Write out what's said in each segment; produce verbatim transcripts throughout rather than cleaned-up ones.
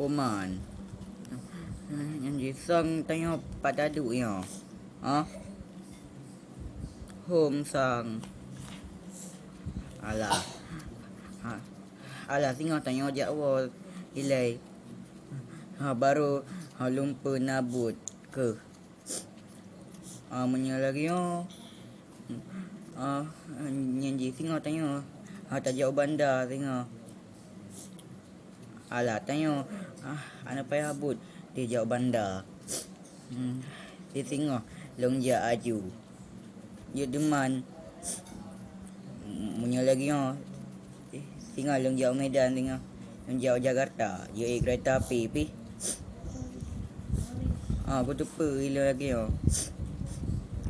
Oman. Nyan jisang tanyoe pat taduek nyoe. Ha? Hom sang. Alah. Ha. Alah, singoh tanyoe jak woe ilée. Ha, barô, ha, lôn peunabot keuh. Ah, meunyoe lagée nyoe, ah, nyan jih singoh tanyoe, ha, tajak u banda singoh. Alah, tanyoe, ah, hana payah buet, dijak u banda. Hmm, di singoh lôn jak aju. Jeuet deuman. Meunyoe lagée nyoe, singoh lôn jak u Medan singoh. Lôn jak u Jakarta, jeuet keureta api pih. Ah, kuteupeue ilôn lagée nyoe.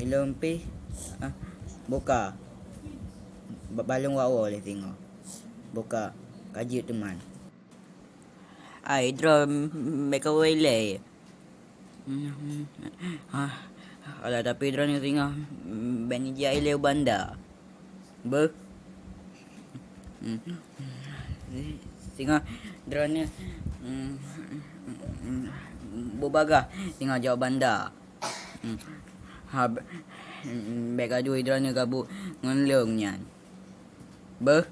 Ilôn pih, ah, boka. Ba-, balong wak woe lé singoh. Boka, ka jeuet teuma. Ai, droe, m-, m-, bèk kawoe ilée. Ah, alah, tapi droeneuh singoh, m-, bèk neujak ilée u banda. Beuh. Hmm. Singoh droeneuh, hmm, bubagaih singoh jak u banda. Hmm. Ha, b-, hmm, bèk gadui droeneuh gabuek ngon lôn nyan. Beuh.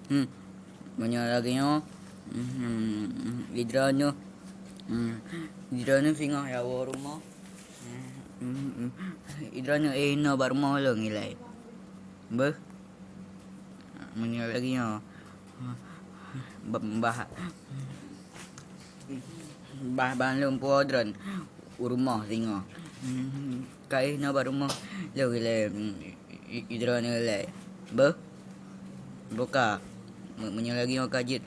Hmm. Meunyoe lagée nyoe, hmm, droeneuh, hmm, droeneuh singoh jak woe rumoh. Hmm, hmm, droeneuh, eh, inoe bak rumoh lôn ilée. Beuh. Meunyoe lagée nyoe, bah, bah, bah, bah lôn puwoe droeneuh u rumoh singoh. Hmm, ka inoe bak rumoh lôn ilée, hmm, i-, i-, droeneuh ilée. Beuh. Boka. Me-, meunyoe lagée nyoe ka jeuet,